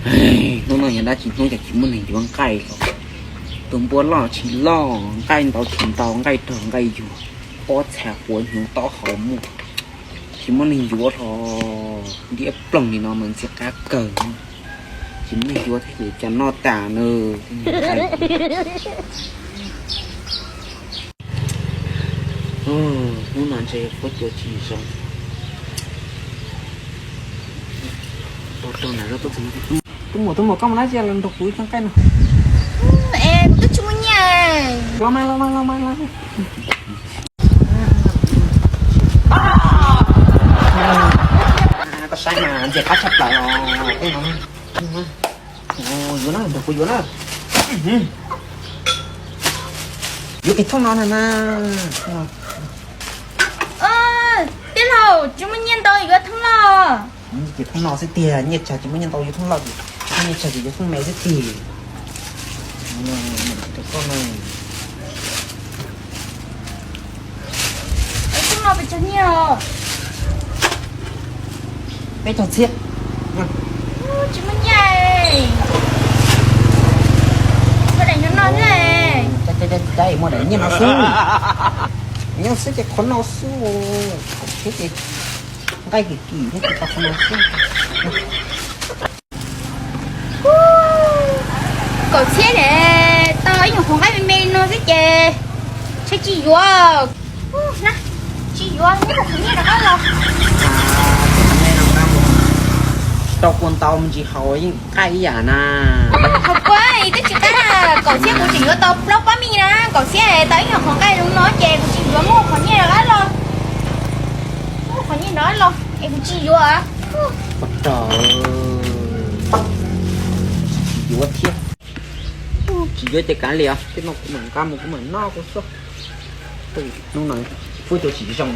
Hnub no yog dab tsi hnub cas tsis muaj neeg yuav nqaij los? Tus npua loj tsis loj, nqaij ntau tsis ntau, nqaij rog nqaij yuag, pob txha quav hnyuv taub hau muaj, tsis muaj neeg yuav los. Diab ploog li no mas ntxim qab kawg. Tsis muaj neeg yuav thiab ces cas noj tas na. Hnub no ntshe fuab cua tsis zoo. Tub muam, tub muam, koj mus dab tsi los nrog kuv ib txoj nqaij no? Es kuv twb tsis muaj nyiaj. Los mas, los mas, los mas, los. Koj saib mas ntxim qab tshaj plaws os. Yuav na, nrog kuv yuav na. Yuav kiag thoob no na na. Tij laug, tsis muaj nyiaj ntau yuav thoob loj. Ces thoob no xwb tiag, nyiaj tsawg tsis muaj nyiaj ntau yuav thoob loj ces, nyiaj tsawg ces yuav thoob me xwb tiag. Thoob no pes tsawg nyiaj os? Peb caug txhiab. Tsis muaj nyiaj. Muaj daim nyob no thiab. Muaj daim nyiaj no xwb. Nyob xwb ces qhov no xwb. Thiab ces nqaij kim kim thiab ces tau qhov no xwb. Kaum txhiab ne, tau ib nyuag qhov nqaij me me no xwb ces tsis yuav. Tsis yuav, neb qhov nyiaj rov qab los. Rau kua ntau me ntsis haus yeej qab ib yam na. Haus kua twb tsis qab, kaum txhiab kuv tseem yuav tau plaub pob mis na, kaum txhiab tau ib nyuag qhov nqaij zoo no ces kuv tsis yuav, muab qhov nyiaj rov qab los. Muab qhov nyiaj rov qab los es kuv tsis yuav. Ua rau tsis yuav thiab. Tsis yuav ces kav liam, tej no kuv mam nqa mus kuv mam noj kuv xwb. Hnub no fuab cua tsis zoo.